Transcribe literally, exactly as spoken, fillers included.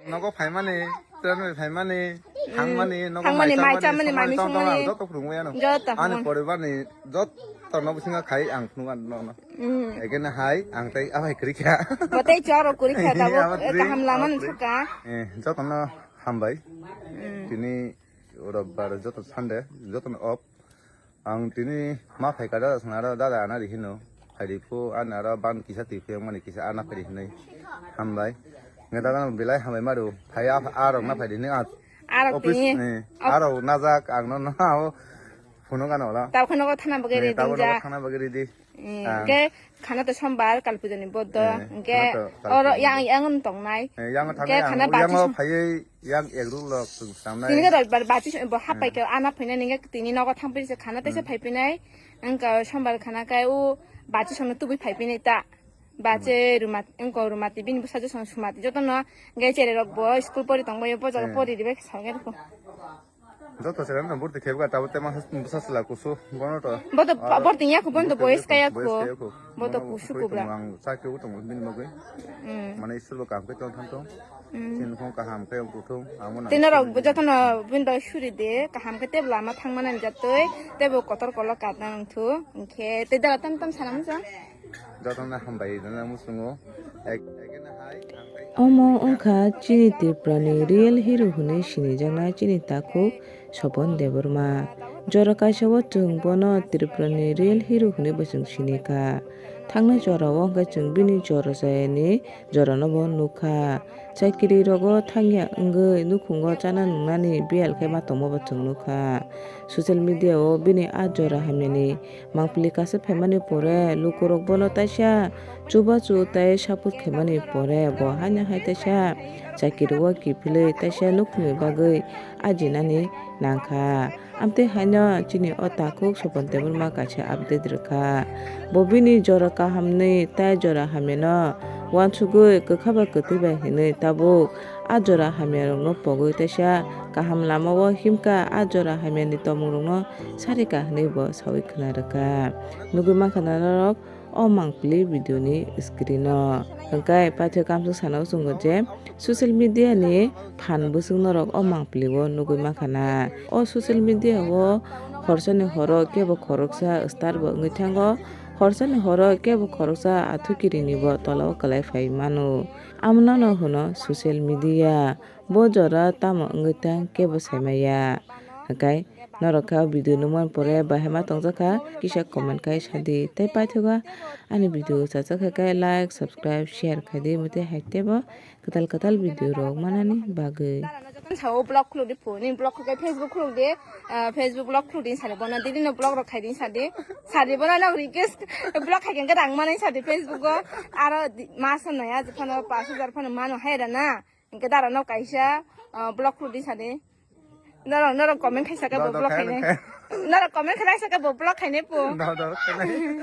Nogo phaimani, train bai phaimani, thangmani, nogo thangmani, mai mai chamani, chamani, mai tong tong songmani. Joto phunukmani ano. Joto ani phunuk. Poribar ni joto no bisingo khai ang phunuk ano no. Mm. Again hai ang tai abai kri kha. Bo tei choro kri kha tabo. Abai kri, kaham lama abai kri. Nukha. Eh, joto no hambai. Mm. Tini robbar joto Sunday, joto no off. Ang tini ma phaikha dada song aro dada ana ri hino. Phaidi phu ani aro ban kisa twi phiyok mani kisa ana phaidi hinwi. Hambai. Nge dada no belai hambai maru. Phai a, a rok na phaidi hinwi a. A rok office tini. Ni. Of- a rok najak ang no na o. Phunuk ano la. Tabo kheno thana bagwi ri ding ja. Thana bagwi ri di. Eh, ah. Ke khana to sombar kal puja ni bodo. Eh, hingke khana to kal puja ni bodo. Oro yang, yang tongnai. Eh, yang thang ke yang, khana yang bachi o phaiwi yang ek ruk lok chwng samnai. Tini ke roi bar bachi bo hapai ke ana phainai ninge tini nogo thang phi se khana teisa phai phinai. Ang ka sombar khana kai u bachi sono tubui phai phinai ta. Bachi rumat, ang ko rumati bini bwsa jo sono sumati joto no ge chere rok bo school pori tong bo yo bo jaga pori ribai sa ge ko. Joto sera no burti khebga tabo tema bwsa sila kusu bono to. Boto borti ya ko bondo boys kaya ko. Boto kusu kubra. Ang sakhe utong bini bagwi. Mm. Mane isul bo kam ke tong thang tong. Mm. Sin khong kaham khe uthung amo na. Tino rok jotono window suri de kaham khe tebla ma thang mana jatoi tebo kotor kolo katna nang thu. Hingkhe te dara tam tam sana musa. Jotono hambai dana musungo. Ek, ek na hai. Omo wngkha chini Tripura ni real hero hwnwi sinijaknai chini takhuk Sopon Debbarma. Jora kaisa o chwng bono Tripura ni real hero hwnwi bo chwng sini kha. Thangnai jora o hwnkhe chwng bini jora chayani jorano bo nukha. Chakiri rogo thangya wngwi nukhungo chana nungnani biyal khe ma tongma bo chwng nukha. Social media o bini a jora hamyani mangpili kaisa phaimani pore lukurok bono taisa chubachu tei support khaimani pore bo haino hai taisa chakiri o kiphilwi taisa nukhungni bagwi ajinani nangkha. Amtwi haino chini o takhuk Sopon Debbarma kaisa update rwkha. Bo bini jora kahamni tei jora hamyano uansugwi kwkha bai kwtwi bai hinwi tabuk a jora hamyarokno pogwi taisa kaham lamao himkha, a jora hamyani tongmungrokno sarikha hinwi bo sawi khwna rwkha. Nugwi mankha na norok o mangpili video ni screen o. Hwnkhe paithak kamswk sana o chwngo je social media ni phan bwswk norok o mangpili o nugwi mankha na. O social media o horsani horo kebo khoroksa star bo wngwi thango, horsani horo kebo khoroksa athukiri ni bo tola o kwlai phai mano. Amo no hwno social media. Bo jora tamo wngwi tang kebo saimaya. Hwnkhe norok khe o video nukmani pore bahai ma tongjakha kisa comment khai sadi tei paithago ani video chachak khe like, subscribe, share khaidi mate hai tebo kwtal kwtal video rok manani bagwi. Sao blog khuluk di phone, blog khuluk Facebook khuluk di, ah, Facebook blog khuluk di sadi bono dili no blog rok khai di sadi. Sadi bono no request blog khai khe rang manai sadi Facebook o aro di-, maso noya phano pash hajar phano mano hai rana. Hingke dara no kaisa, ah, block khuldi sadi. Norok, norok comment khaisa khe bo block khainai. Norok comment khaisa khe bo block khainai po. Da, da, khainai.